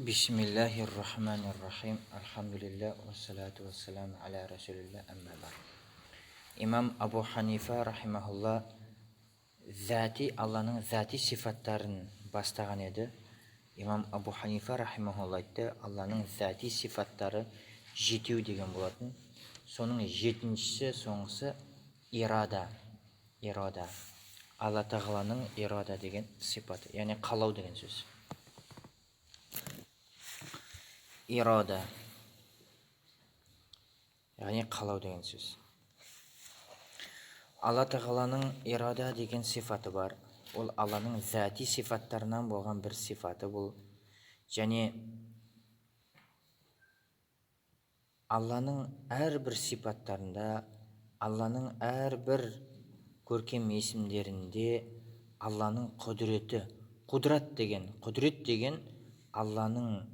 Бисмиллахир-рахманир-рахим. Альхамдулилля, уассалату вассаламу аля расулилля, амма бa'д. Имам Абу Ханифа рахимахулла зәти, Алланың зәти сифаттарын бастаған еді. Имам Абу Ханифа рахимахулла айтты, Алланың зәти сифаттары жетеу деген болатын. Соның жетіншісі, соңғысы ирада. Ирада. Алла тағаланың ирада деген сипаты, яғни қалау деген сөз. Ирада. Яғни қалау деген сөз. Алла тағаланың ирада деген сифаты бар. Ол Алланың зәти сифаттарынан болған бір сифаты бұл. Және Алланың әрбір сипаттарында, Алланың әрбір көркем есімдерінде Алланың құдіреті, құдірет деген, құдірет деген Алланың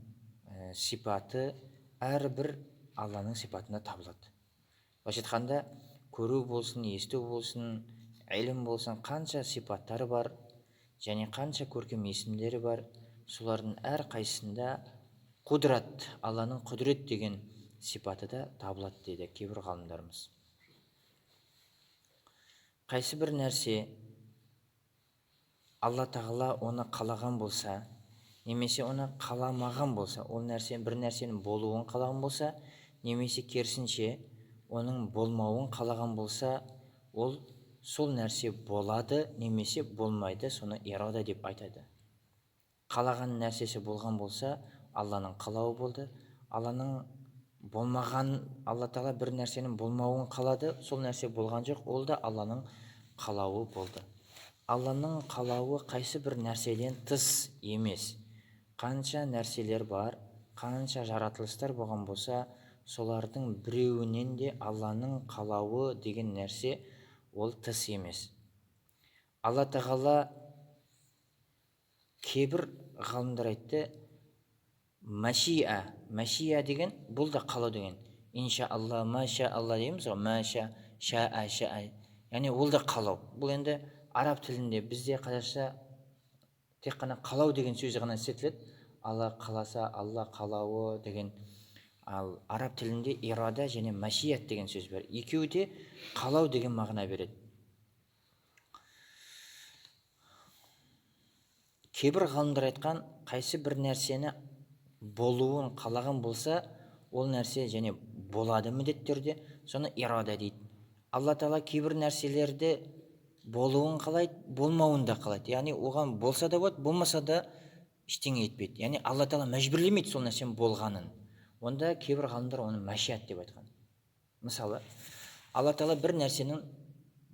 сипаты әрбір Алланың сипатында табылады. Былайша айтқанда, көру болсын, есту болсын, ілім болсын, қанша сипаттары бар және қанша көркем есімдері бар, солардың әрқайсысында құдірет, Алланың құдірет деген сипаты да табылады дейді кейбір ғалымдарымыз. Қайсы бір нәрсе Алла тағала оны қалаған болса, немесе оны қаламаған болса, ол нәрсе бір нәрсенің болуын қалаған болса, немесе керісінше оның болмауын қалаған болса, ол сол нәрсе болады немесе болмайды, соны ирада деп айтады. Қалаған нәрсесі болған болса, Алланың қалауы болды. Алланың болмаған, Алла тағала бір нәрсенің болмауын қалады, сол нәрсе болған жоқ, ол да Алланың қалауы болды. Алланың қалауы қайсы бір нәрседен тыс емес. Қанша нәрселер бар, қанша жаратылыстар болған болса, солардың біреуінен де Алланың қалауы деген нәрсе ол тыс емес. Алла тағала кейбір ғалымдар айтты, машиа, машиа деген бұл да қалау деген. Инша Алла, маша Алла дейміз ғой, маша, шаа, шаа. Яғни ол да қалау. Бұл енді араб тілінде бізде қазақша тек қана қалау деген сөзі ғана істетіледі. Алла қаласа, Алла қалауы деген. Ал араб тілінде ирада және машият деген сөз бар. Екеуі де қалау деген мағына береді. Кейбір ғалымдар айтқан, қайсы бір нәрсені болуын қалаған болса, ол нәрсе және болады міндетті түрде, соны ирада дейді. Алла тағала кейбір нәрселерді болуын қалайды, болмауын да қалайды. Яғни оған болса да болады, болмаса да ештеңе етпейді. Яғни Алла тағала мәжбүрлемейді сол нәрсенің болғанын. Онда кейбір ғалымдар оны машият деп айтқан. Мысалы, Алла тағала бір нәрсенің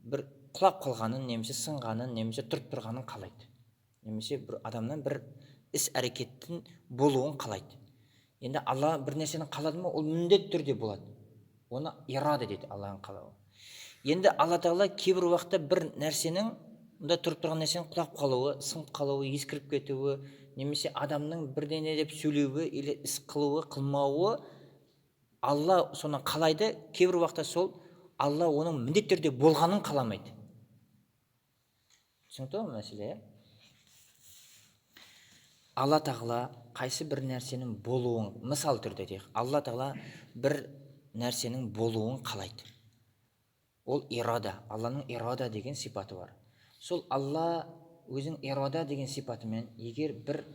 бір құлап қалғанын, немесе сынғанын, немесе тұрып тұрғанын қалайды. Немесе бір адамнан бір іс әрекеттің болуын қалайды. Енді Алла бір нәрсені қалады ма, ол міндетті түрде болады. Оны ирада дейді, Алланың қалауы. Енді Алла тағала кейбір уақытта бір нәрсенің, мұнда тұрып тұрған нәрсенің құлап қалуы, сынып қалуы, ескіріп кетуі, немесе адамның бірдеңе деп сөйлеуі или іс қылуы, қылмауы, Алла соны қалайды. Кейбір уақытта сол Алла оның міндетті түрде болғанын қаламайды. Түсінікті ғой мәселе, иә? Алла тағала қайсы бір нәрсенің болуын, мысал түрде дейік, Алла тағала бір нәрсенің болуын қалайды. Ол ирада, Алланың ирада деген сипаты бар. Сол Алла өзінің ирада деген сипатымен егер бір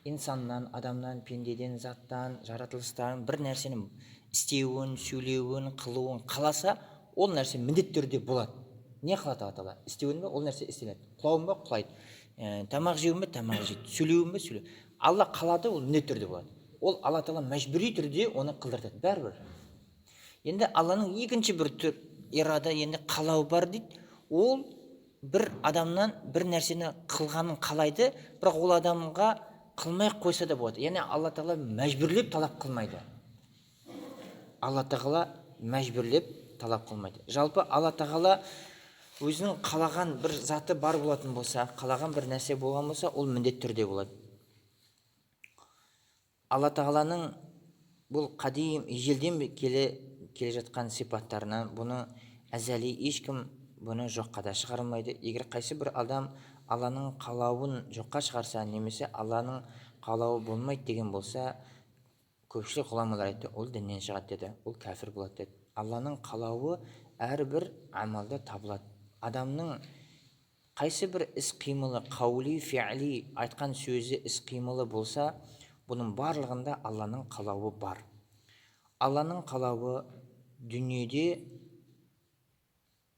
инсаннан, адамнан, пендеден, заттан, жаратылыстан бір нәрсенің істеуін, сөйлеуін, қылуын қаласа, ол нәрсе міндетті түрде болады. Не қалады Алла тағала? Істеуін бе, ол нәрсе істеледі. Құлауын ба, құлайды. Тамақ жеуін бе, тамақ жейді. Сөйлеуін бе, сөйлейді. Алла қалады, ол міндетті түрде болады. Ол Алла тағала мәжбүри түрде оны қылдыртады, бәрібір. Енді Алланың екінші бір түр ирада, енді қалау бар дейді. Ол бір адамнан бір нәрсені қылғанын қалайды, бірақ ол адамға қылмай қойса да болады. Яғни Алла тағала мәжбүрлеп талап қылмайды. Алла тағала мәжбүрлеп талап қылмайды. Жалпы Алла тағала өзінің қалаған бір заты бар болатын болса, қалаған бір нәрсе болған болса, ол міндетті түрде болады. Алла тағаланың бұл қадим, ежелден келе жатқан сипаттарынан бұны әзәли ешкім бұны жоққа да шығармайды. Егер қайсы бір адам Алланың қалауын жоққа шығарса, немесе Алланың қалауы болмайды деген болса, көпшілік ғұламалар айтты, ол діннен шығады деді, ол кәфір болады деді. Алланың қалауы әрбір амалда табылады. Адамның қайсы бір іс қимылы, қаули, фиғли, айтқан сөзі, іс қимылы болса, бұның барлығында Алланың қалауы бар. Алланың қалауы дүниеде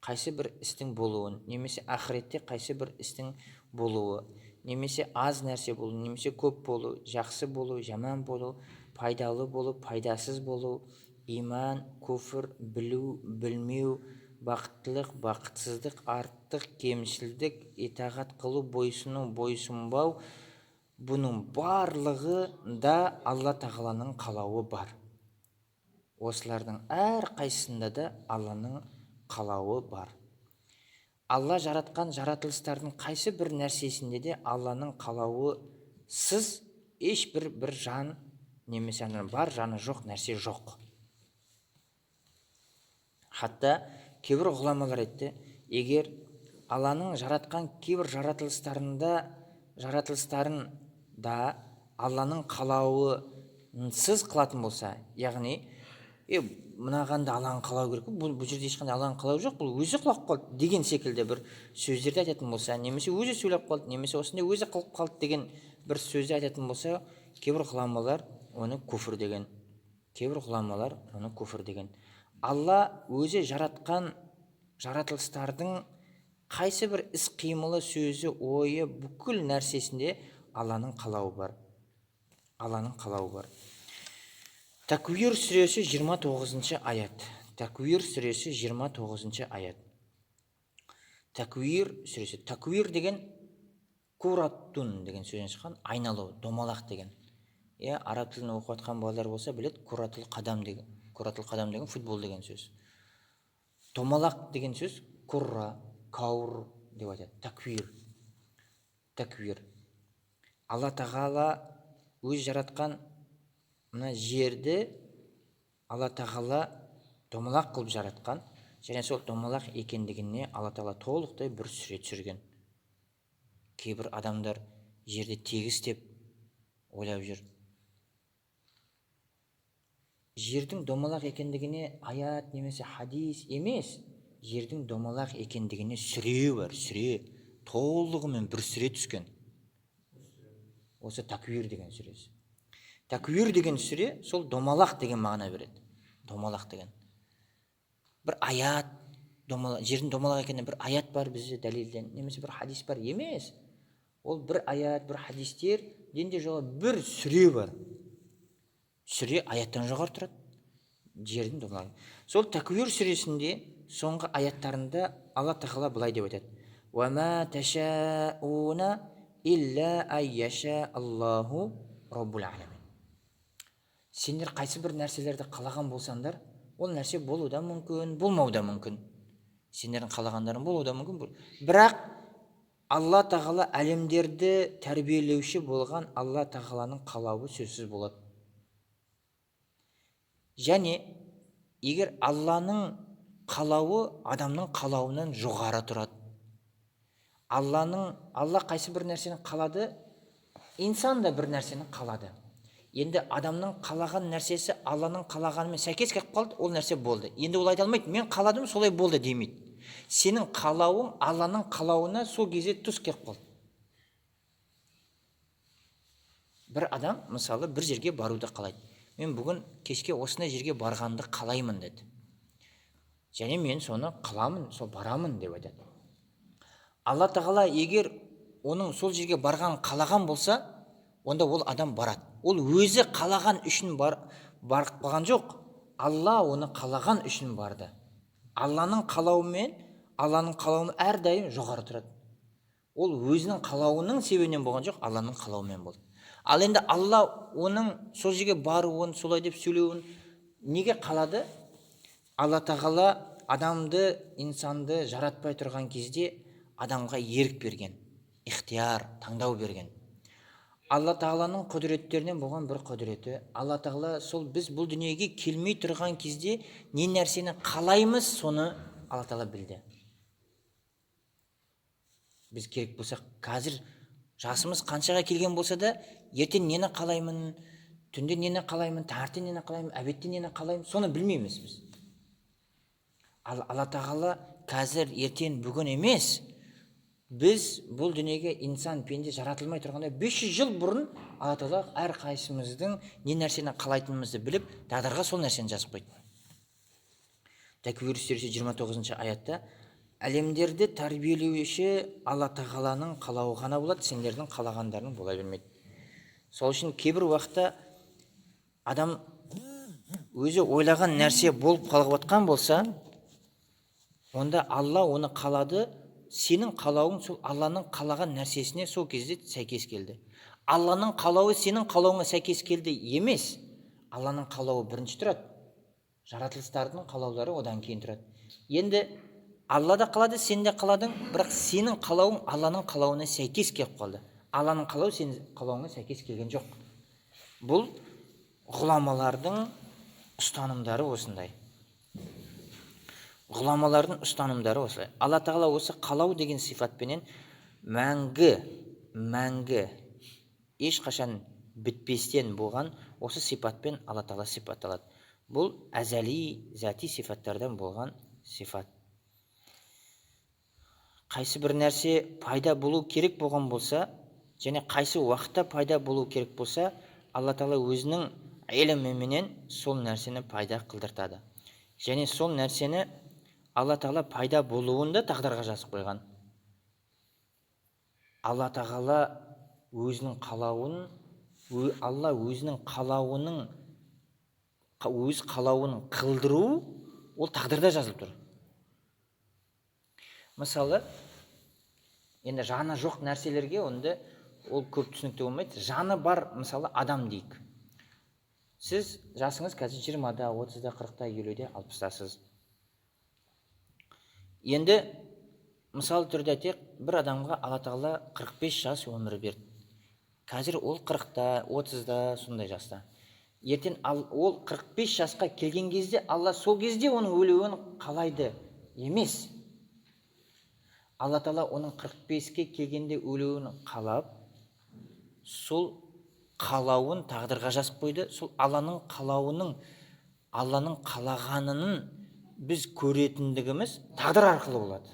қайсы бір істің болуын, немесе ақыретте қайсы бір істің болуы, немесе аз нәрсе болу, немесе көп болу, жақсы болу, жаман болу, пайдалы болу, пайдасыз болу, иман, күфір, білу, білмеу, бақыттылық, бақытсыздық, артық, кемшілдік, итағат қылу, бойсыну, бойсынбау, бұның барлығы да Алла тағаланың қалауы бар. Осылардың әр қайсысында да Алланың қалауы бар. Алла жаратқан жаратылыстардың қайсы бір нәрсесінде де Алланың қалауысыз ешбір бір жан немесе бар жаны жоқ нәрсе жоқ. Хатта кейбір ғұламалар айтты, егер Алланың жаратқан кейбір жаратылыстарында Алланың қалауынсыз қылатын болса, яғни мынаған да Алланың қалауы керек, бұл жерде ешқандай Алланың қалауы жоқ, бұл өзі құлап қалды деген секілді бір сөздерді айтатын болса, немесе өзі сөйлеп қалды, немесе осындай өзі қылып қалды деген бір сөзді айтатын болса, кейбір ғұламалар оны күфір деген, кейбір ғұламалар оны күфір деген. Алла өзі жаратқан жаратылыстардың қайсы бір іс қимылы, сөзі, ойы, бүкіл нәрсесінде Алланың қалауы бар. Алланың қалауы бар. Тәкуир сүресі 29 аят. Тәкуир сүресі 29 аят. Тәкуир сүресі. Тәкуир деген кураттун деген сөзден шыққан, айналу, домалақ деген. Араб тілін оқып жатқан балалар болса біледі, куратул қадам деген. Куратул қадам деген футбол деген сөз. Домалақ деген сөз курра, каур деп айтады. Тәкуир. Тәкуир. Алла тағала өз жаратқан мына жерді Алла тағала домалақ қылып жаратқан, және сол домалақ екендігіне Алла тағала толықтай бір сүре түсірген. Кейбір адамдар жерді тегіс деп ойлап жүр. Жердің домалақ екендігіне аят немесе хадис емес, жердің домалақ екендігіне сүре бар, сүре толығымен бір сүре түскен. Осы Тәкуир деген сүресі. Тәкуир деген сүре сол домалақ деген мағына береді. Домалақ деген. Бір аят, домалақ, жердің домалақ екеніне бір аят бар бізде дәлелден, немесе бір хадис бар емес. Ол бір аят, бір хадистерден де жоғары бір сүре бар. Сүре аяттан жоғары тұрады. Жердің домалағы. Сол Тәкуир сүресінде соңғы аяттарында Алла тағала былай деп айтады: «Уа ташауна илля ай яша Аллаху раббул аламин». Сендер қайсы бір нәрселерді қалаған болсаңдар, ол нәрсе болуы да мүмкін, болмауы да мүмкін. Сендердің қалағандарың болуы да мүмкін. Бірақ Алла тағала әлемдерді тәрбиелеуші болған Алла тағаланың қалауы сөзсіз болады. Және егер Алланың қалауы адамның қалауынан жоғары тұрады. Алла қайсы бір нәрсені қалады, инсан да бір нәрсені қалады. Енді адамның қалаған нәрсесі Алланың қалағанымен сәйкес келіп қалды, ол нәрсе болды. Енді ол айта алмайды, мен қаладым, солай болды демейді. Сенің қалауың Алланың қалауына сол кезде тұс келіп қалды. Бір адам, мысалы, бір жерге баруды қалайды. Мен бүгін кешке осындай жерге барғанды қалаймын деді. Және мен соны қыламын, сол барамын деп айтады. Алла тағала егер оның сол жерге барғанын қалаған болса, онда ол адам барады. Ол өзі қалаған үшін барып қалған жоқ. Алла оны қалаған үшін барды. Алланың қалауымен, Алланың қалауы әрдайым жоғары тұрады. Ол өзінің қалауының себебінен болған жоқ, Алланың қалауымен болды. Ал енді Алла оның сол жерге баруын, солай деп сөйлеуін неге қалады? Алла тағала адамды, инсанды жаратпай тұрған кезде адамға ерік берген, ихтияр, таңдау берген. Алла тағаланың құдіреттерінен болған бір құдіреті, Алла тағала сол біз бұл дүниеге келмей тұрған кезде не нәрсені қалаймыз, соны Алла тағала білді. Біз керек болсақ, қазір жасымыз қаншаға келген болса да, ертең нені қалаймын, түнде нені қалаймын, таңертең нені қалаймын, обедте нені қалаймын, соны білмейміз біз. Ал Алла Тағала қазір, ертең, бүгін емес, біз бұл дүниеге инсан, пенде жаратылмай тұрғанда 500 жыл бұрын Алла Тағала әрқайсымыздың не нәрсені қалайтынымызды біліп, тағдырға сол нәрсені жазып қойды. Тәкуір сүресі 29 аятта әлемдерді тәрбиелеуші Алла Тағаланың қалауы ғана болады, сендердің қалағандарың бола бермейді. Сол үшін кейбір уақытта адам өзі ойлаған нәрсе болып қалып жатқан болса, онда Алла оны қалады, сенің қалауың сол Алланың қалаған нәрсесіне сол кезде сәйкес келді. Алланың қалауы сенің қалауыңа сәйкес келді емес, Алланың қалауы бірінші тұрады, жаратылыстардың қалаулары одан кейін тұрады. Енді Алла да қалады, сен де қаладың, бірақ сенің қалауың Алланың қалауына сәйкес келіп қалды. Алланың қалауы сенің қалауыңа сәйкес келген жоқ. Бұл ғұламалардың ұстанымдары осындай. Ғұламалардың ұстанымдары осылай. Алла Тағала осы қалау деген сипатпенен мәңгі, мәңгі ешқашан бітпестен болған осы сипатпен Алла Тағала сипатталады. Бұл әзәли, зәти сипаттардан болған сипат. Қайсы бір нәрсе пайда болу керек болған болса, және қайсы уақытта пайда болу керек болса, Алла Тағала өзінің іліміменен сол нәрсені пайда қылдыртады. Және сол нәрсені Алла Тағала пайда болуын да тағдырға жазып қойған. Алла Тағала өзінің қалауын, Алла өзінің қалауының, өз қалауын қылдыру ол тағдырда жазылып тұр. Мысалы, енді жаны жоқ нәрселерге онда ол көп түсінікті болмайды. Жаны бар, мысалы, адам дейік. Сіз жасыңыз қазір 20-да, 30-да, 40-та, 50-де, 60-тасыз. Енді мысал түрде айтайық, бір адамға Алла Тағала 45 жас өмір берді. Қазір ол 40-та, 30-да, сондай жаста. Ертең ол 45 жасқа келген кезде Алла сол кезде оның өлуін қалайды емес. Алла Тағала оның 45-ке келгенде өлуін қалап, сол қалауын тағдырға жазып қойды. Сол Алланың қалауының, Алланың қалағанының біз көретіндігіміз тағдыр арқылы болады.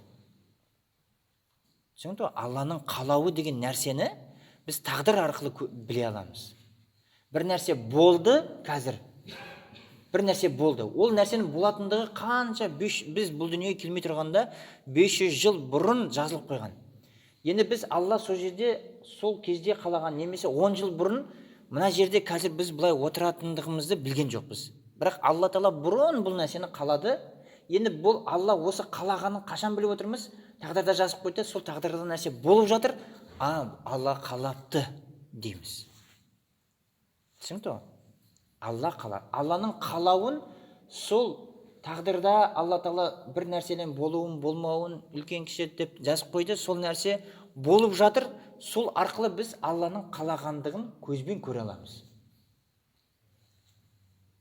Түсінікті ғой? Алланың қалауы деген нәрсені біз тағдыр арқылы біле аламыз. Бір нәрсе болды қазір. Бір нәрсе болды. Ол нәрсенің болатындығы қанша біз бұл дүниеге келмей тұрғанда 500 жыл бұрын жазылып қойған. Енді біз Алла сол жерде, сол кезде қалаған, немесе 10 жыл бұрын мына жерде қазір біз былай отыратындығымызды білген жоқпыз. Бірақ Алла Тағала бұрын бұл нәрсені қалады. Енді бұл Алла осы қалағанын қашан біліп отырмыз? Тағдырда жазып қойды, сол тағдырда нәрсе болып жатыр. Алла қалапты дейміз. Түсінікті ғой? Алла қалар. Алланың қалауын сол тағдырда Алла Тағала бір нәрседен болуын, болмауын үлкен кіші деп жазып қойды. Сол нәрсе болып жатыр. Сол арқылы біз Алланың қалағандығын көзбен көре аламыз.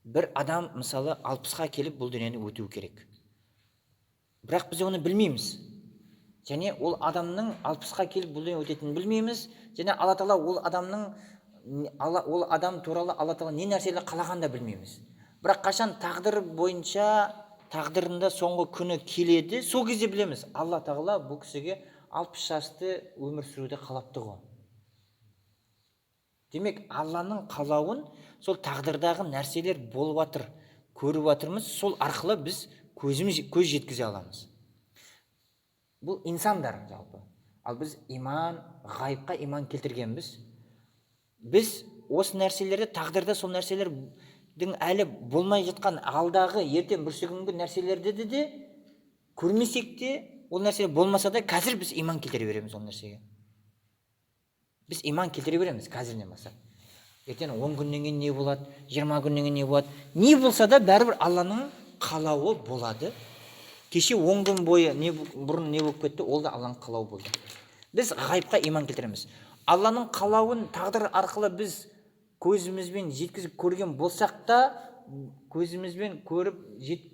Бір адам мысалы 60-қа келіп бұл дүниені өту керек. Бірақ біз оны білмейміз. Және ол адамның 60-қа келіп бұл дүние өтетінін білмейміз. Және Алла Тағала ол адамның, ол адам туралы Алла Тағала не нәрселер қалағанын да білмейміз. Бірақ қашан тағдыр бойынша тағдырында соңғы күні келеді, сол кезде білеміз. Алла Тағала бұл кісіге 60 жасты өмір сүруді қалапты ғой. Демек, Алланың қалауын сол тағдырдағы нәрселер болып жатыр, көріп жатырмыз, сол арқылы біз көз жеткізе аламыз. Бұл инсандар жалпы. Ал біз иман, ғайыпқа иман келтіргенбіз. Біз осы нәрселерді тағдырда сол нәрселердің әлі болмай жатқан алдағы ертең бүрсігүнгі нәрселерді де көрмесек те, ол нәрсе болмаса да қазір біз иман келтіре береміз ол нәрсеге. Біз иман келтіре береміз қазірден бастап. Ертең 10 күннен кейін не болады, 20 күннен кейін не болады, не болса да бәрібір Алланың қалауы болады. Кеше 10 күн бойы не бұрын не болып кетті, ол да Алланың қалауы болды. Біз ғайыпқа иман келтіреміз. Алланың қалауын тағдыр арқылы біз көзімізбен жеткізіп көрген болсақ та, көзімізбен көріп,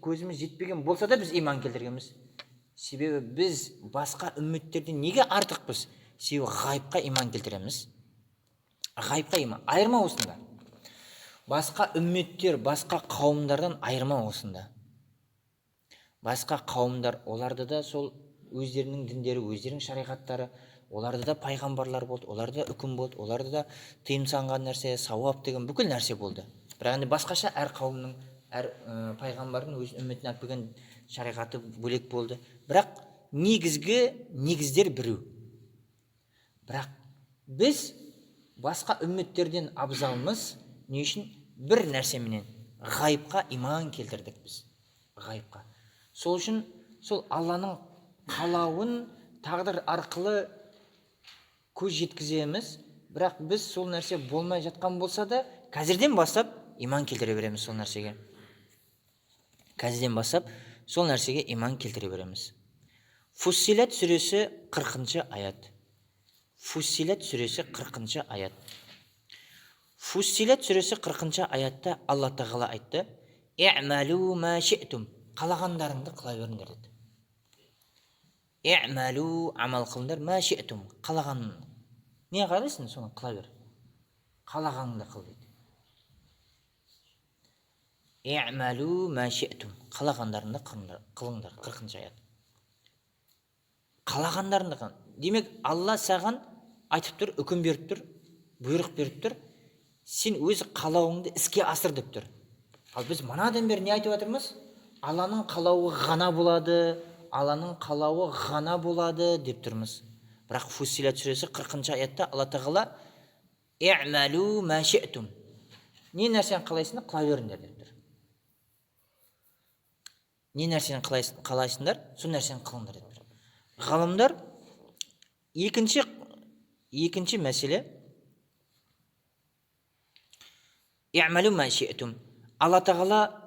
көзіміз жетпеген болса да біз иман келтіргенбіз. Себебі біз басқа үмметтерден неге артықпыз? Себебі ғайыпқа иман келтіреміз. Ғайыпқа иман. Айырма осында. Басқа үмметтер, басқа қауымдардан айырма осында. Басқа қауымдар, оларда да сол өздерінің діндері, өздерінің шариғаттары, оларда да пайғамбарлар болды, оларда да үкім болды, оларда да тыйым салынған нәрсе, сауап деген бүкіл нәрсе болды. Бірақ енді басқаша әр қауымның, әр пайғамбардың өз үмметіне алып келген шариғаты бөлек болды. Бірақ негізгі негіздер біреу. Бірақ біз басқа үмметтерден абзалмыз. Не үшін? Бір нәрсеменен, ғайыпқа иман келтірдік біз. Ғайыпқа. Сол үшін сол Алланың қалауын тағдыр арқылы көз жеткіземіз, бірақ біз сол нәрсе болмай жатқан болса да, қазірден бастап иман келтіре береміз сол нәрсеге. Қазірден бастап сол нәрсеге иман келтіре береміз. Фуссилат сүресі 40-шы аят. Фуссилат сүресі 40-шы аят. Фуссилат сүресі 40-шы аятта Алла Тағала айтты: «I'малу ма ши'тум». Қалағандарыңды қыла беріңдер деді. I'малу, амал қылыңдар, ма ши'тум, қалаған. Не қалайсың, соны қыла бер. Қалағаныңды қыл дейді. I'малу ма ши'тум, қалағандарыңды қылыңдар, 40-шы аят. Қалағандарыңды қыл. Демек, Алла саған айтып тұр, үкім беріп тұр, бұйрық беріп тұр. Сен өз қалауыңды іске асыр деп тұр. Ал біз манадан бері не айтып жатырмыз? Алланың қалауы ғана болады, Алланың қалауы ғана болады деп тұрмыз. Бірақ Фуссилат сүресі 40-шы аятта Алла Тағала «I'малу ма ши'тум». Не нәрсені қалайсыңдар, қыла беріңдер деп тұр. Не нәрсені қалайсыңдар, сол нәрсені қылыңдар деп тұр. Ғалымдар екінші мәселе «I'малу ма ши'тум». Алла Тағала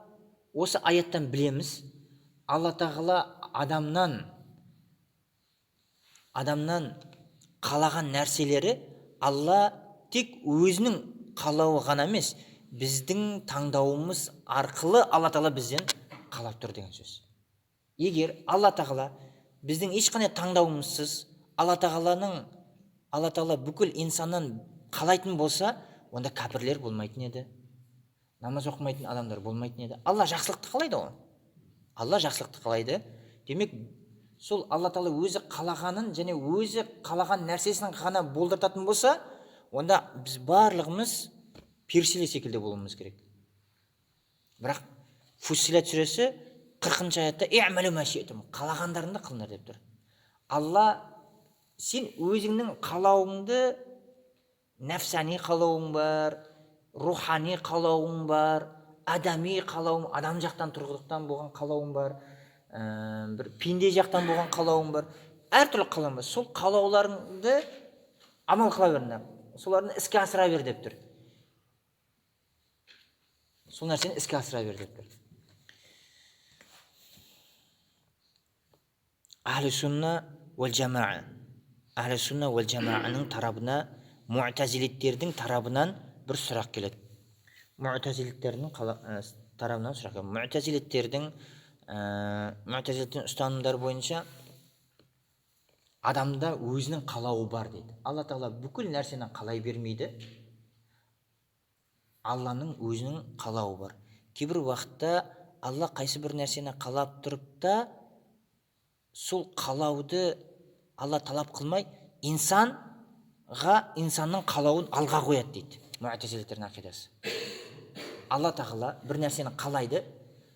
осы аяттан білеміз, Алла Тағала адамнан қалаған нәрселері Алла тек өзінің қалауы ғана емес, біздің таңдауымыз арқылы Алла Тағала бізден қалап тұр деген сөз. Егер Алла Тағала біздің ешқандай таңдауымызсыз Алла Тағала бүкіл инсаннан қалайтын болса, онда кәпірлер болмайтын еді, намаз оқымайтын адамдар болмайтын еді. Алла жақсылықты қалайды ғой. Алла жақсылықты қалайды. Демек, сол Алла Тағала өзі қалағанын және өзі қалаған нәрсесін ғана болдыртатын болса, онда біз барлығымыз періштелер секілді болуымыз керек. Бірақ Фуссилат сүресі 40-шы аятта «I'малу ма ши'тум», қалағандарыңды қылыңдар деп тұр. Алла сен өзіңнің қалауыңды, нәфсани қалауың бар, рухани қалауың бар, адами қалауың, адам жақтан тұрғылықтан болған қалауың бар, бір пенде жақтан болған қалауың бар, әртүрлі қалауың бар. Сол қалауларыңды амал қыла беріңдер, соларды іске асыра бер деп тұр. Сол нәрсені іске асыра бер деп тұр. Ахлі сунна уәл жамаа. Ахлі сунна уәл жамааның тарабына, муътазилиттердің тарабынан бір сұрақ келеді. Муътазилиттердің тарабынан сұрақ келеді. Муътазилиттің ұстанымдары бойынша адамда өзінің қалауы бар дейді. Алла Тағала бүкіл нәрсені қалай бермейді. Алланың өзінің қалауы бар. Кейбір уақытта Алла қайсы бір нәрсені қалап тұрып та, сол қалауды Алла талап қылмай, инсанға инсанның қалауын алға қояды дейді. Муътазилиттердің ақидасы. Алла Тағала бір нәрсені қалайды,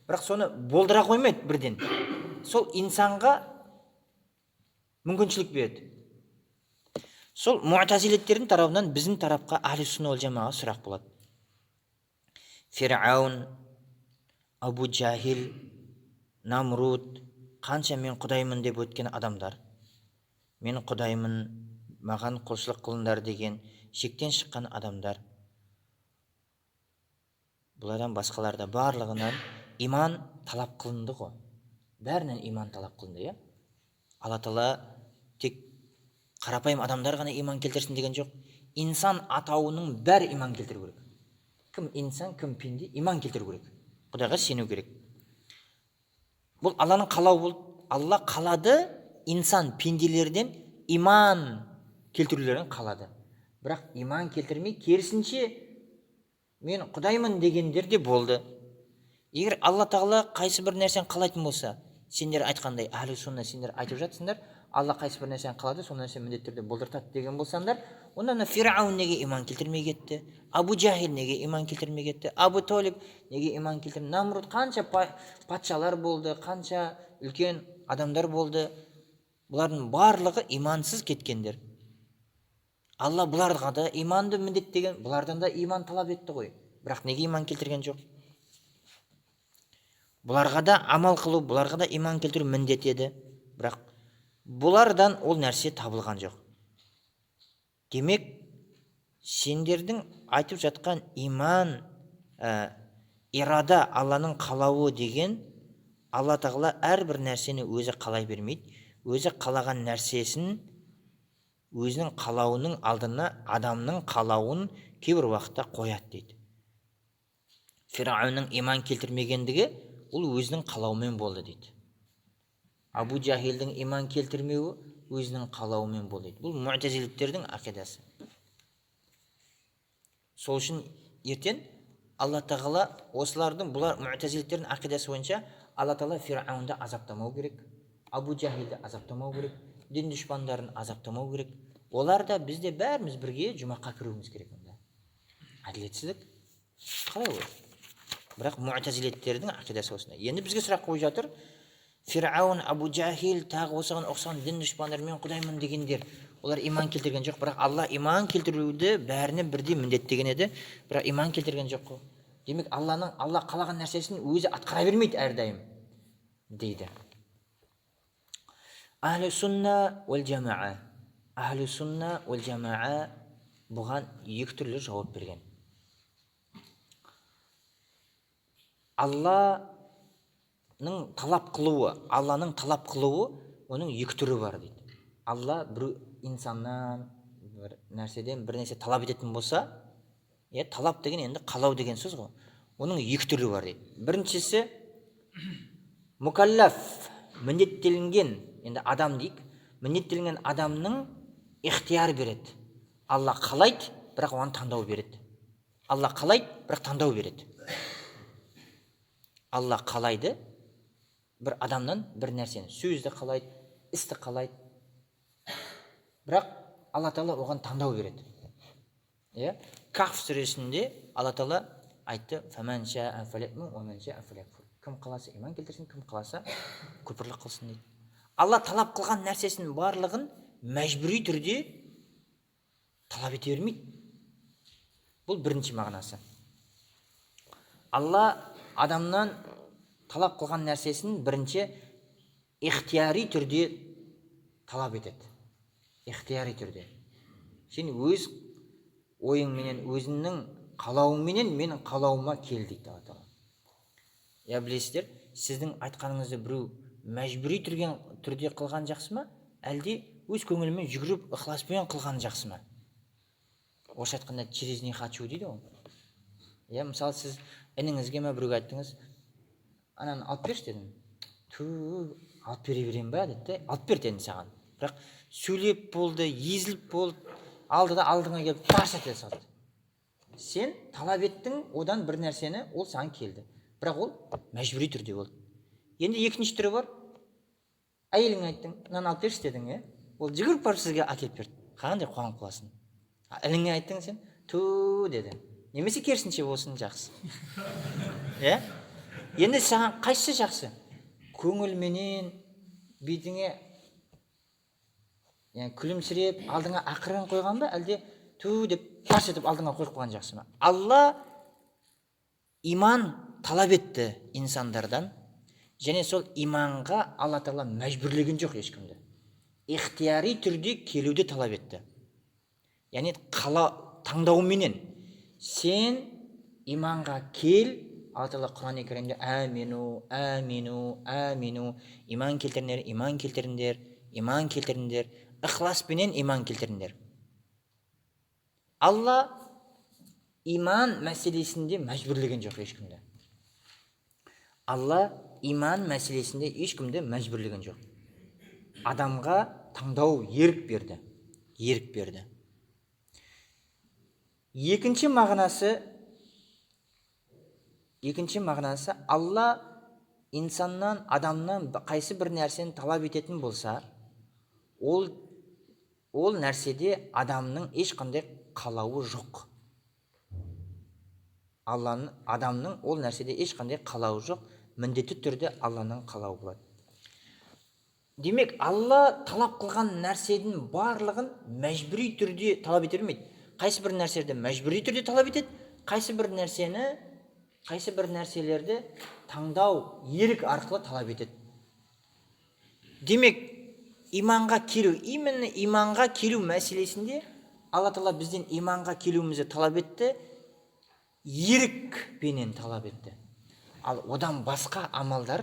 бірақ соны болдыра қоймайды бірден. Сол инсанға мүмкіншілік береді. Сол муътазилиттердің тарапынан біздің тарапқа ахли сунна уәл жамааға сұрақ болады. Фиръаун, Абу Жахил, Намруд, қанша мен құдаймын деп өткен адамдар, мен құдаймын, маған құлшылық қылыңдар деген шектен шыққан адамдар, бұлардан басқалар да барлығынан иман талап қылынды ғой. Бәрінен иман талап қылынды, иә? Алла Тағала тек қарапайым адамдар ғана иман келтірсін деген жоқ. Инсан атауының бәрі иман келтіру керек. Кім инсан, кім пенде, иман келтіру керек. Құдайға сену керек. Бұл Алланың қалауы болды. Алла қалады инсан пенделерден иман келтірулерін қалады. Бірақ иман келтірмей, керісінше мен құдаймын дегендер де болды. Егер Алла тағала қайсы бір нәрсені қалайтын болса, сендер айтқандай, әхлі сунна сендер айтып жатсыңдар, Алла қайсы бір нәрсені қалады, сол нәрсені міндетті түрде болдыртады деген болсаңдар, онда ана Фирғаун неге иман келтірмей кетті, Абу Жахил неге иман келтірмей кетті, Абу Толиб неге иман келтірмей, Намруд, қанша патшалар болды, қанша үлкен адамдар болды, бұлардың барлығы имансыз кеткендер. Алла бұларға да иманды міндеттеген, бұлардан да иман талап етті ғой, бірақ неге иман келтірген жоқ? Бұларға да амал қылу, бұларға да иман келтіру міндет еді, бірақ бұлардан ол нәрсе табылған жоқ. Демек, сендердің айтып жатқан иман, ирада, Алланың қалауы деген, Алла тағала әрбір нәрсені өзі қалай бермейді, өзі қалаған нәрсесін өзінің қалауының алдына адамның қалауын кейбір уақытта қояды дейді. Фирғаунның иман келтірмегендігі ол өзінің қалауымен болды дейді. Абу Жахилдің иман келтірмеуі өзінің қалауымен болды дейді. Бұл муътазилиттердің ақидасы. Сол үшін ертең Алла тағала осылардың, бұлар муътазилиттердің ақидасы бойынша Алла тағала Фирғаунды азаптамау керек, Абу Жахилді азаптамау керек, дін дұшпандарын азаптамау керек. Олар да, біз де бәріміз бірге жұмаққа кіруіміз керек онда. Әділетсіздік қалай ол? Бірақ муътазилиттердің ақидасы осындай. Енді бізге сұрақ қойып жатыр. Фирғаун, Абу Жахил, тағы осыған ұқсаған дін дұшпандары, мен құдаймын дегендер, олар иман келтірген жоқ, бірақ Алла иман келтіруді бәріне бірдей міндеттеген еді, бірақ иман келтірген жоқ қой. Демек, Алла қалаған нәрсесін өзі атқара бермейді әрдайым дейді. Ахлі сунна уәл жамаа. Ахлі сунна уәл жамаа бұған екі түрлі жауап берген. Алланың талап қылуы, Алланың талап қылуы, оның екі түрі бар дейді. Алла бір инсаннан, бір нәрседен бір нәрсе талап ететін болса, талап деген енді қалау деген сөз ғой. Оның екі түрі бар дейді. Біріншісі мукаллаф, міндеттелінген, енді адам дейік, міндеттелінген адамның ихтияр береді. Алла қалайды, бірақ оған таңдау береді. Алла қалайды, бірақ таңдау береді. Алла қалайды бір адамнан бір нәрсені, сөзді қалайды, істі қалайды. Бірақ Алла тағала оған таңдау береді. Кахф сүресінде Алла тағала айтты: «Фаман шаа фалюмин ва ман шаа фалякфур». Кім қаласа иман келтірсін, кім қаласа күпірлік қылсын дейді. Алла талап қылған нәрсесінің барлығын мәжбүри түрде талап ете бермейді. Бұл бірінші мағынасы. Алла адамнан талап қылған нәрсесін бірінші ихтияри түрде талап етеді. Ихтияри түрде. Сен өз ойыңменен, өзіңнің қалауыңменен менің қалауыма кел дейді Алла тағала. Я білесіздер, сіздің айтқаныңызды біреу мәжбүри түрде қылған жақсы ма, әлде өз көңілімен жүгіріп ықыласпен қылған жақсы ма? Орысша айтқанда через не хочу дейді ғой. Я, мысалы, сіз ініңізге ме біреуге айттыңыз, ананы алып берші дедім. Ту, алып бере беремін ба деді де, алып бер дедім саған. Бірақ сөйлеп болды, езіліп болды, алды да алдыңа келіп тарс ете салды. Сен талап еттің одан бір нәрсені, ол саған келді. Бірақ ол мәжбүри түрде болды. Енді екінші түрі бар. Әйеліңе айттың, мынаны алып берші дедің, е? Ол жүгіріп барып сізге әкеліп берді. Қандай қуанып қаласың. Ініңе айттың сен, ту деді. Немесе керісінше болсын, жақсы. Е? Енді саған қайсысы жақсы? Көңілменен бетіңе, яғни күлімсіреп алдыңа ақырын қойған ба, әлде ту деп тарс етіп алдыңа қойып қойған жақсы ма? Алла иман талап етті инсандардан, және сол иманға Алла тағала мәжбүрлеген жоқ ешкімді. Ихтияри түрде келуді талап етті. Яғни таңдауменен сен иманға кел. Алла тағала Құран Кәрімде әмину, әмину, әмину, иман келтіріңдер, иман келтіріңдер, иман келтіріңдер, ықыласпенен иман келтіріңдер. Алла иман мәселесінде мәжбүрлеген жоқ ешкімді. Алла иман мәселесінде ешкімді мәжбүрлеген жоқ. Адамға таңдау ерік берді. Ерік берді. Екінші мағынасы Алла инсаннан, адамнан қайсы бір нәрсені талап ететін болса, ол нәрседе адамның ешқандай қалауы жоқ. Алланың, адамның ол нәрседе ешқандай қалауы жоқ, міндетті түрде Алланың қалауы болады. Демек, Алла талап қылған нәрседің барлығын мәжбүри түрде талап ете бермейді. Қайсы бір нәрселерді мәжбүри түрде талап етеді, қайсы бір нәрселерді таңдау, ерік арқылы талап етеді. Демек, иманға келу, именно иманға келу мәселесінде Алла тағала бізден иманға келуімізді талап етті, ерікпенен талап етті. Ал одан басқа амалдар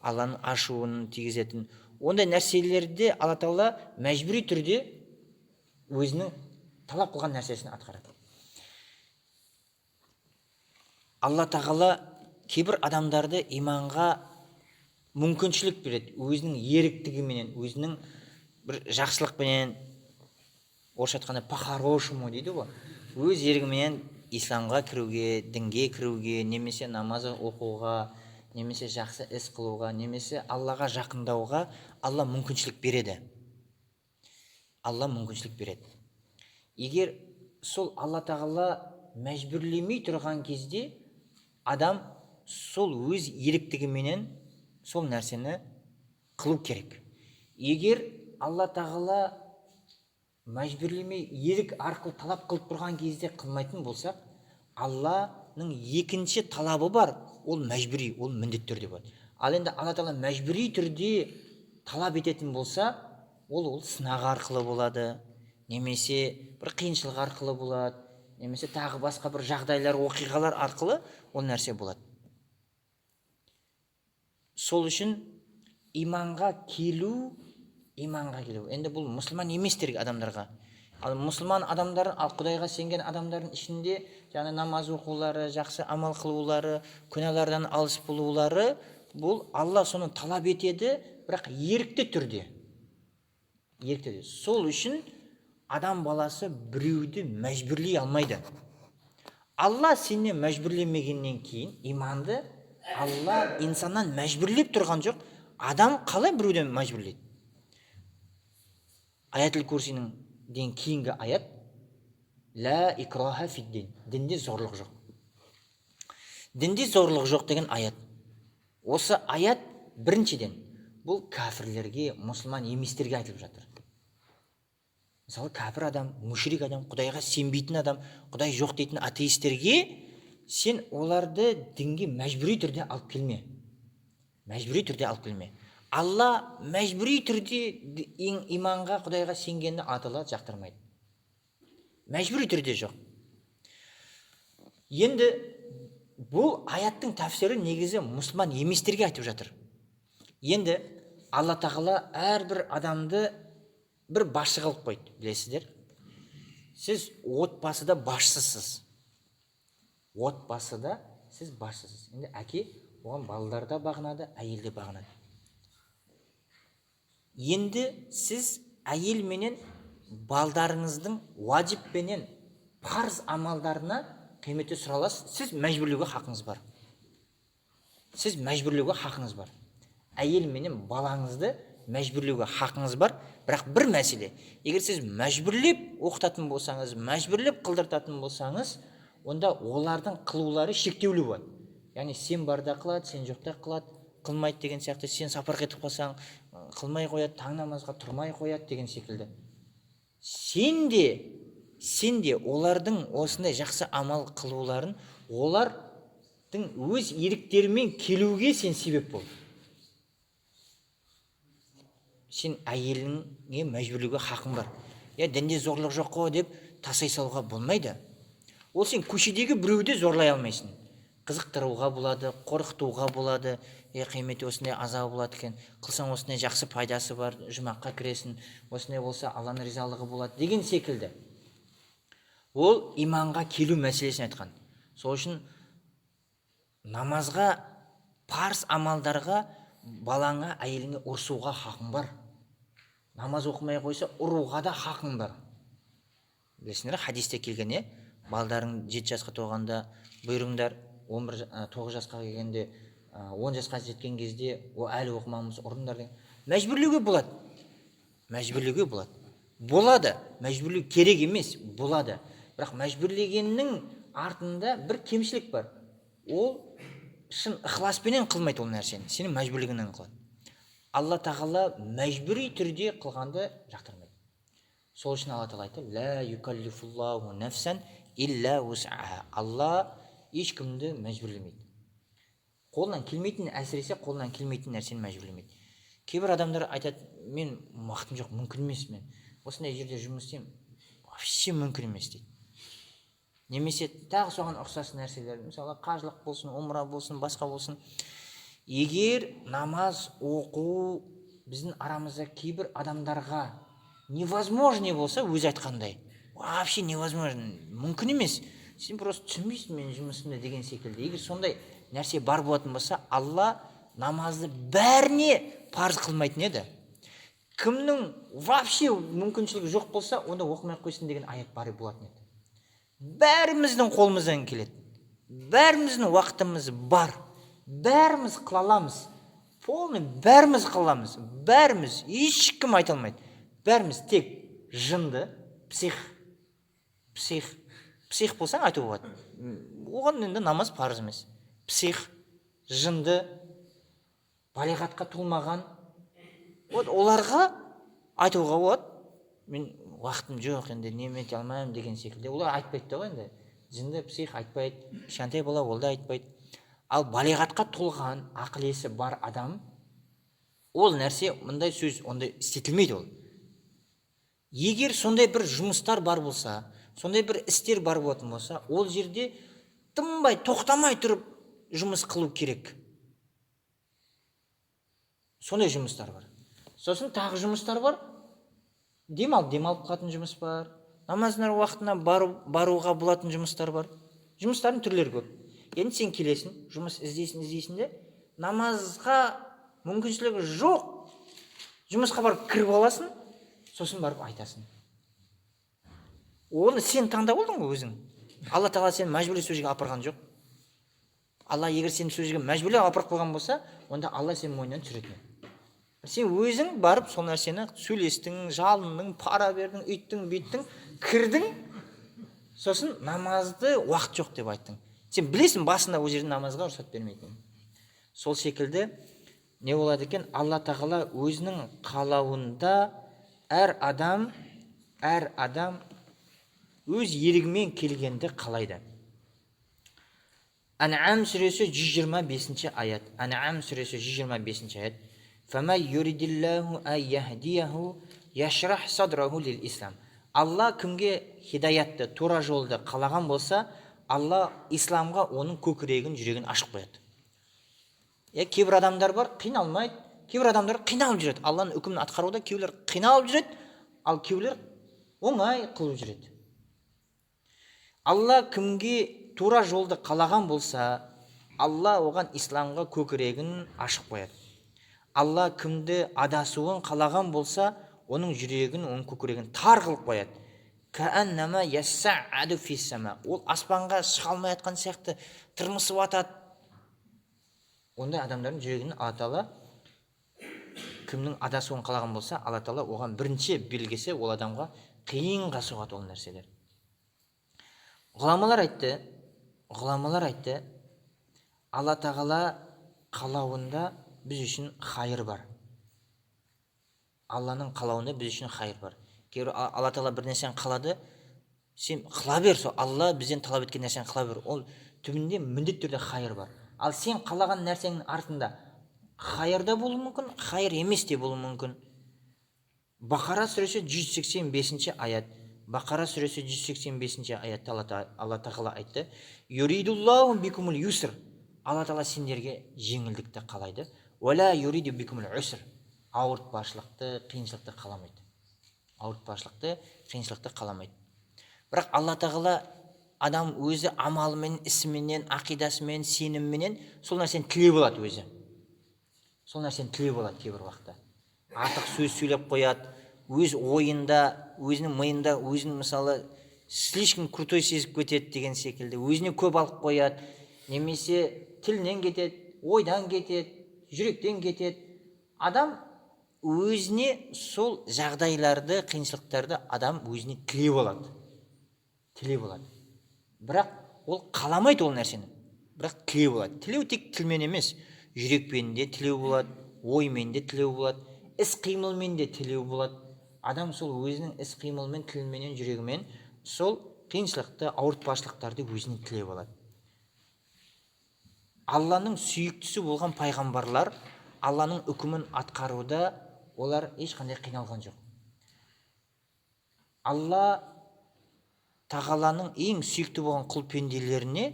Алланың ашуын тигізетін ондай нәрселерді Алла тағала мәжбүри түрде өзінің талап қылған нәрсесін атқарады. Алла тағала кейбір адамдарды иманға мүмкіншілік береді, өзінің еріктігіменен, өзінің бір жақсылықпенен, орысша айтқанда по-хорошему дейді ғой, өз ерігіменен исламға кіруге, дінге кіруге, немесе намаз оқуға, немесе жақсы іс қылуға, немесе Аллаға жақындауға Алла мүмкіншілік береді. Алла мүмкіншілік береді. Егер сол Алла тағала мәжбүрлемей тұрған кезде адам сол өз еріктігіменен сол нәрсені қылу керек. Егер Алла тағала мәжбүрлемей ерік арқылы талап қылып тұрған кезде қылмайтын болсақ, Алланың екінші талабы бар, ол мәжбүри, ол міндетті түрде болады. Ал енді Алла тағала мәжбүри түрде талап ететін болса, ол сынақ арқылы болады, немесе бір қиыншылық арқылы болады, немесе тағы басқа бір жағдайлар, оқиғалар арқылы ол нәрсе болады. Сол үшін иманға келу. Енді бұл мұсылман еместер адамдарға. Ал мұсылман адамдар, ал Құдайға сенген адамдардың ішінде жаңа намаз оқулары, жақсы амал қылулары, күнәлардан алыс болулары, бұл Алла соны талап етеді, бірақ ерікті түрде. Ерікті түрде. Сол үшін адам баласы біреуді мәжбүрлей алмайды. Алла сені мәжбүрлемегеннен кейін иманды Алла инсаннан мәжбүрлеп тұрған жоқ. Адам қалай біреуден мәжбүрлейді? Аятул Курсинің ден кейінгі аят «Ла икраха фид-дин», дінде зорлық жоқ. Дінде зорлық жоқ деген аят. Осы аят біріншіден бұл кәфірлерге, мұсылман еместерге айтылып жатыр. Мысалы, кәпір адам, мүшрик адам, Құдайға сенбейтін адам, Құдай жоқ дейтін атеистерге сен оларды дінге мәжбүри түрде алып келме. Мәжбүри түрде алып келме. Алла мәжбүри түрде иманға, Құдайға сенгенді Алла жақтырмайды. Мәжбүри түрде жоқ. Енді бұл аяттың тәфсирі негізі мұсылман еместерге айтып жатыр. Енді Алла тағала әрбір адамды бір басшы қылып қойды, білесіздер. Сіз отбасыда басшысыз. Отбасыда сіз басшысыз. Енді әке, оған балалар да бағынады, әйел де бағынады. Енді сіз әйел менен балдарыңыздың уажип пенен парыз амалдарына қиметте сұра аласыз. Сіз мәжбүрлеуге хақыңыз бар. Сіз мәжбүрлеуге хақыңыз бар. Әйел менен балаңызды мәжбүрлеуге хақыңыз бар. Бірақ бір мәселе, егер сіз мәжбүрлеп оқытатын болсаңыз, мәжбүрлеп қылдыртатын болсаңыз, онда олардың қылулары шектеулі болады. Яғни сен барда қылады, сен жоқта қылады, қылмайды деген сияқты, сен сапар кетіп қалсаң, қылмай қояды, таң намазға тұрмай қояды деген секілді. Сен де олардың осындай жақсы амал қылуларын, олардың өз еріктерімен келуге сен себеп бол. Сен әйеліңе мәжбүрлеуге хақың бар. Я дінде зорлық жоқ қой деп тастай салуға болмайды. Ол сен көшедегі біреуді зорлай алмайсың. Қызықтыруға болады, қорқытуға болады. Қияметте осындай азабы болады екен, қылсаң осындай жақсы пайдасы бар, жұмаққа кіресің, осындай болса Алланың ризалығы болады деген секілді. Ол иманға келу мәселесін айтқан. Сол үшін намазға, парыз амалдарға балаңа, әйеліңе ұрсуға хақың бар. Намаз оқымай қойса, ұруға да хақың бар. Білесіңдер, хадисте келген, е, балдарың 7 жасқа толғанда бұйырыңдар, 11, 9 жасқа келгенде, 10 жасқа жеткен кезде о әлі оқымағанбыз, ұрыңдар деген. Мәжбүрлеуге болады. Мәжбүрлеуге болады. Болады. Мәжбүрлеу керек емес, болады. Бірақ мәжбүрлегеннің артында бір кемшілік бар. Ол шын ықыласпенен қылмайды ол нәрсені. Сені мәжбүрлегеннен қылады. Алла тағала мәжбүри түрде қылғанды жақтырмайды. Сол үшін Алла тағала айтты: «Ла юкаллифуллаху нафсан илля вус'аха». Алла ешкімді мәжбүрлемейді. Қолынан келмейтін, әсіресе қолынан келмейтін нәрсені мәжбүрлемейді. Кейбір адамдар айтады: мен уақытым жоқ, мүмкін емес, мен осындай жерде жұмыс істеймін, вообще мүмкін емес дейді. Немесе тағы соған ұқсас нәрселер, мысалы, қажылық болсын, умра болсын, басқа болсын. Егер намаз оқу біздің арамызда кейбір адамдарға невозможный болса, өзі айтқандай, вообще невозможно, мүмкін емес, сен просто түсінбейсің менің жұмысымды деген секілді, егер сондай нәрсе бар болатын болса, Алла намазды бәріне парыз қылмайтын еді. Кімнің вообще мүмкіншілігі жоқ болса, онда оқымай ақ қойсын деген аят бар болатын еді. Бәріміздің қолымыздан келеді, бәріміздің уақытымыз бар, бәріміз қыла аламыз, полный бәріміз қыла аламыз, бәріміз, ешкім айта алмайды. Бәріміз, тек жынды, псих, псих, псих болсаң, айтуға болады, оған енді намаз парыз емес. Псих, жынды, балиғатқа толмаған, вот оларға айтуға болады: мен уақытым жоқ, енді неме ете алмаймын деген секілді. Олар айтпайды да ғой енді, жынды, псих айтпайды, кішкентай бала ол да айтпайды. Ал балиғатқа толған, ақыл есі бар адам, ол нәрсе, мындай сөз ондай істетілмейді ол. Егер сондай бір жұмыстар бар болса, сондай бір істер бар болатын болса, ол жерде тынбай, тоқтамай тұрып жұмыс қылу керек. Сондай жұмыстар бар. Сосын тағы жұмыстар бар, демалып, демалып қалатын жұмыс бар, намаздың уақытына баруға болатын жұмыстар бар. Жұмыстардың түрлері көп. Енді сен келесің, жұмыс іздейсің, іздейсің де, намазға мүмкіншілігі жоқ жұмысқа барып кіріп аласың. Сосын барып айтасың. Оны сен таңдап алдың ғой өзің. Алла тағала сені мәжбүрлеп сол жерге апарған жоқ. Алла егер сені сол жерге мәжбүрлеп апарып қойған болса, онда Алла сенің мойныңнан түсіретін еді. Сен өзің барып сол нәрсені сөйлестің, жалындың, пара бердің, үйттің, бүйттің, кірдің. Сосын намазды уақыт жоқ деп айттың. Сен білесің басында ол жерде намазға рұқсат бермейтінін. Сол секілді не болады екен? Алла тағала өзінің қалауында әр адам өз ерігімен келгенді қалайды. Ән'ам сүресі 125 аят. Ән'ам сүресі 125 аят. «Фама юридиллаху ан яхдияху яшрах садраху лил ислам». Алла кімге хидаятты, тура жолды қалаған болса, Алла исламға оның көкірегін, жүрегін ашып қояды. Иә, кейбір адамдар бар, қиналмайды, кейбір адамдар қиналып жүреді. Алланың үкімін атқаруда кейбіреулер қиналып жүреді, ал кейбіреулер оңай қылып жүреді. Алла кімге тура жолды қалаған болса, Алла оған исламға көкірегін ашып қояды. Алла кімді адасуын қалаған болса, оның жүрегін, оның көкірегін тар қылып қояды. Кәәннама ясса'аду фиссама. Ол аспанға шыға алмай жатқан сияқты тырмысып атады. Ондай адамдардың жүрегін Алла тағала кімнің адасуын қалаған болса, Алла тағала оған бірінші белгісі ол адамға қиынға соғады ол нәрселер. Ғұламалар айтты, ғұламалар айтты, Алла тағала қалауында біз үшін хайыр бар. Алланың қалауында біз үшін хайыр бар. Кейбір Алла тағала бір нәрсені қалады, сен қыла бер, сол Алла бізден талап еткен нәрсені қыла бер, ол түбінде міндетті түрде хайыр бар. Ал сен қалаған нәрсенің артында хайыр да болуы мүмкін, хайыр емес те болуы мүмкін. Бақара сүресі 185 аят. Бақара сүресі 185 аятта Алла тағала айтты: «Юридуллаху бикумул юср». Алла тағала сендерге жеңілдікті қалайды. Уәлә юриду бикумул уср. Ауыртпашылықты, қиыншылықты қаламайды. Ауыртпашылықты, қиыншылықты қаламайды. Бірақ Алла тағала адам өзі амалымен, ісіменен, ақидасымен, сеніміменен сол нәрсені тілеп алады өзі. Сол нәрсені тілеп алады кейбір уақытта. Артық сөз сөйлеп қояды, өз ойында, өзінің миында, өзінің, мысалы, Слишком крутой сезіп кетеді деген секілді, өзіне көп алып қояды, немесе тілінен кетеді, ойдан кетеді, жүректен кетеді. Адам өзіне сол жағдайларды, қиыншылықтарды адам өзіне тілеп алады, тілеп алады. Бірақ ол қаламайды ол нәрсені, бірақ тілеу болады. Тілеу тек тілмен емес, жүрекпен де тілеу болады, оймен де тілеу болады, іс қимылмен де тілеу болады. Адам сол өзінің іс қимылымен, тіліменен, жүрегімен сол қиыншылықты, ауыртпашылықтарды өзіне тілеп алады. Алланың сүйіктісі болған пайғамбарлар Алланың үкімін атқаруда олар ешқандай қиналған жоқ. Алла тағаланың ең сүйікті болған құл пенделеріне,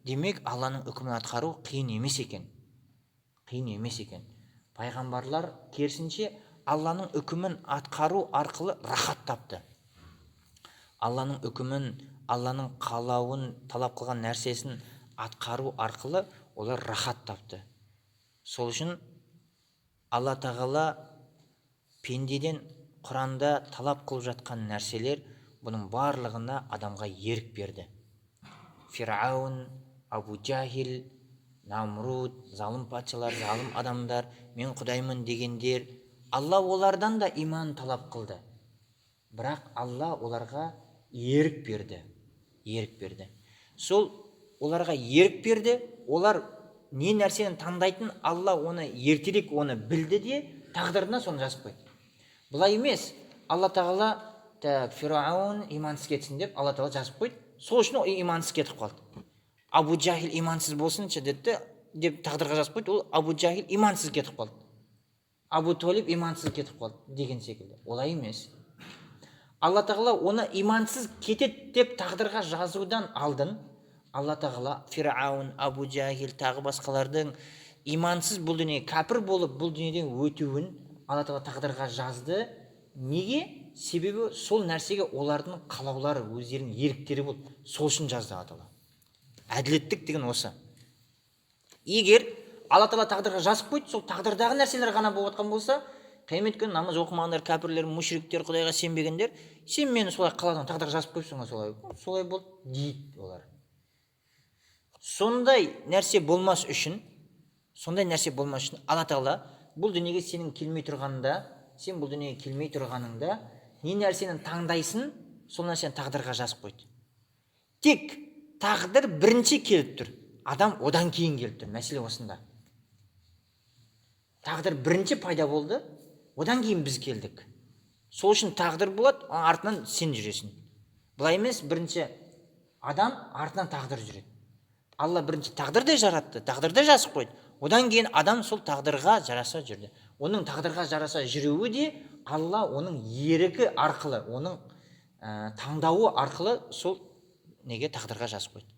демек, Алланың үкімін атқару қиын емес екен, қиын емес екен. Пайғамбарлар керісінше Алланың үкімін атқару арқылы рахат тапты. Алланың үкімін, Алланың қалауын, талап қылған нәрсесін атқару арқылы олар рахат тапты. Сол үшін Алла тағала пендеден Құранда талап қылып жатқан нәрселер, бұның барлығына адамға ерік берді. Фирғауын, Абу Жахил, Намруд, залым патшалар, залым адамдар, мен құдаймын дегендер, Алла олардан да иман талап қылды. Бірақ Алла оларға ерік берді, ерік берді. Сол оларға ерік берді. Олар не нәрсені таңдайтын, Алла оны ертерек оны білді де, тағдырына соны жазып қойды. Бұлай емес, Алла тағала так Фирғауын имансыз кетсін деп Алла тағала жазып қойды, сол үшін ол имансыз кетіп қалды. Абу Жахил имансыз болсыншы деді деп тағдырға жазып қойды, ол Абу Жахил имансыз кетіп қалды. Абу Толиб имансыз кетіп қалды деген секілді. Олай емес, Алла тағала оны имансыз кетеді деп тағдырға жазудан алдын Алла тағала Фирғауын, Абу Жахил, тағы басқалардың имансыз бұл дүние, кәпір болып бұл дүниеден өтуін Алла тағала тағдырға жазды. Неге? Себебі сол нәрсеге олардың қалаулары, өздерінің еріктері болды, сол үшін жазды Алла тағала. Әділеттік деген осы. Егер Алла тағала тағдырға жазып қойды, сол тағдырдағы нәрселер ғана болып жатқан болса, қиямет күні намаз оқымағандар, кәпірлер, мушриктер, құдайға сенбегендер, сен мені солай қаладың, тағдырға жазып қойыпсың ғой, солай солай болды дейді олар. Сондай нәрсе болмас үшін, сондай нәрсе болмас үшін Алла тағала бұл дүниеге сенің келмей тұрғанында, сен бұл дүниеге келмей тұрғаныңда не нәрсені таңдайсың, сол нәрсені тағдырға жазып қойды. Тек тағдыр бірінші келіп тұр, адам одан кейін келіп тұр. Мәселе осында. Тағдыр бірінші пайда болды, одан кейін біз келдік. Сол үшін тағдыр болады, артынан сен жүресің. Былай емес, бірінші адам, артынан тағдыр жүреді. Алла бірінші тағдырды жаратты, тағдырды жазып қойды, одан кейін адам сол тағдырға жараса жүрді. Оның тағдырға жараса жүруі де Алла оның ерікі арқылы, оның таңдауы арқылы сол неге тағдырға жазып қойды.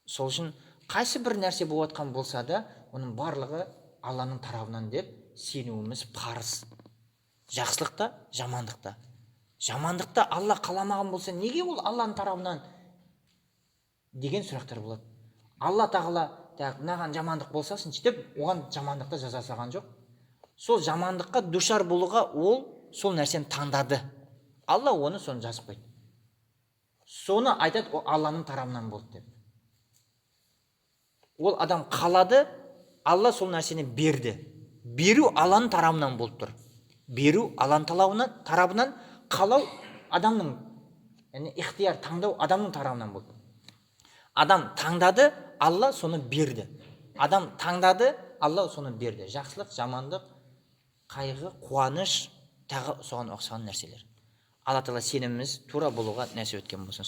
Сол үшін қайсы бір нәрсе болып жатқан болса да, оның барлығы Алланың тарабынан деп сенуіміз парыз. Жақсылық та, жамандық та. Жамандықта Алла қаламаған болса, неге ол Алланың тарабынан деген сұрақтар болады. Алла тағала так мынаған жамандық болсасыншы деп оған жамандықты жаза салған жоқ. Сол жамандыққа душар болуға ол сол нәрсені таңдады, Алла оны соны жазып қойды. Соны айтады, ол Алланың тарабынан болды деп. Ол адам қалады, Алла сол нәрсені берді. Беру Алланың тарабынан болып тұр. Беру Алланың талабынан, тарабынан, қалау адамның, яғни ихтияр, таңдау адамның тарабынан болды. Адам таңдады, Алла соны берді. Адам таңдады, Алла соны берді. Жақсылық, жамандық, қайғы, қуаныш, тағы соған ұқсаған нәрселер. Алла тағала сеніміміз тура болуға нәсіп еткен болсын.